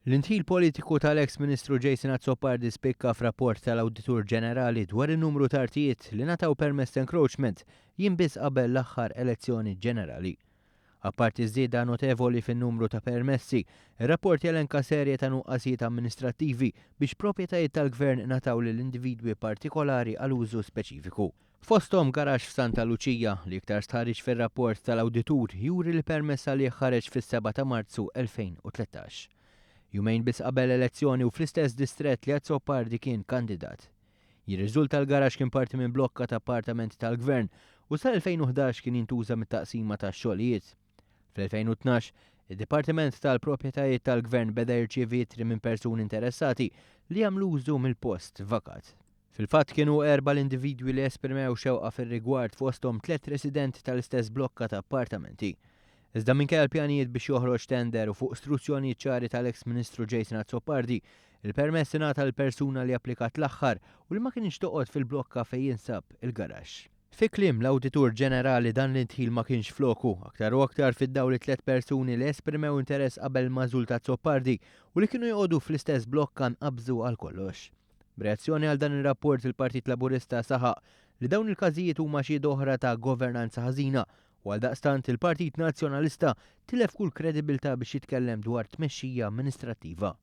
L-indħil politiku tal-eks Ministru Jason Azzopardi spikka f'rapport tal-Awditur Ġenerali dwar in-numru ta' artijiet li ngħataw permess ta' encroachment jiem biss qabel l-aħħar elezzjoni ġenerali. Apparti żieda notevoli fin-numru ta' permessi, ir-rapport jelenka serje ta' nuqqasijiet amministrattivi biex proprjetajiet tal-Gvern ngħataw lil individwi partikolari għal użu speċifiku. Fosthom garaxx f'Santa Luċija, li iktar stħarriġ fir-rapport tal-awditur juri li permess għalih ħareġ fis-7 ta' Marzu 2013. Jumejn biss qabel elezzjoni u fl-istess distrett li Azzopardi kien kandidat. Jirriżulta l-garaxx kien parti minn blokka ta' appartamenti tal-Gvern u sal-2011 kien jintuża mit-taqsima tax-xogħlijiet. Fl-2012, id-Dipartiment tal-Proprjetajiet tal-Gvern beda jirċievi ittri minn persuni interessati li jagħmlu użu mill-post vakat. Fil-fatt kienu erba' l-individwi li esprimew xewqa fir-rigward fosthom tliet residenti tal-istess blokka ta' appartamenti. Iżda minkejja l-pjanijiet biex joħroġ tender u fuq struzzjonijiet ċari tal-eks Ministru Jason Azzopardi, il-permess ingħata lil persuna li applikat l-aħħar u li ma kinitx toqgħod fil-blokka fejn jinsab il-garaxx. Fi kliem l-Awditur Ġenerali dan l-indħil ma kienx floku, aktar u aktar fid-dawl li tliet persuni li esprimew interess qabel il-magħżul ta' Azzopardi u li kienu joqogħdu fl-istess blokka nqabżu għal kollox. B'reazzjoni għal dan ir-rapport il-Partit Laburista saħaq li dawn il-każijiet huma xhieda oħra ta' governanza ħażina u għaldaqstant il-Partit Nazzjonalista tilef kull kredibilità biex jitkellem dwar tmexxija amministrattiva.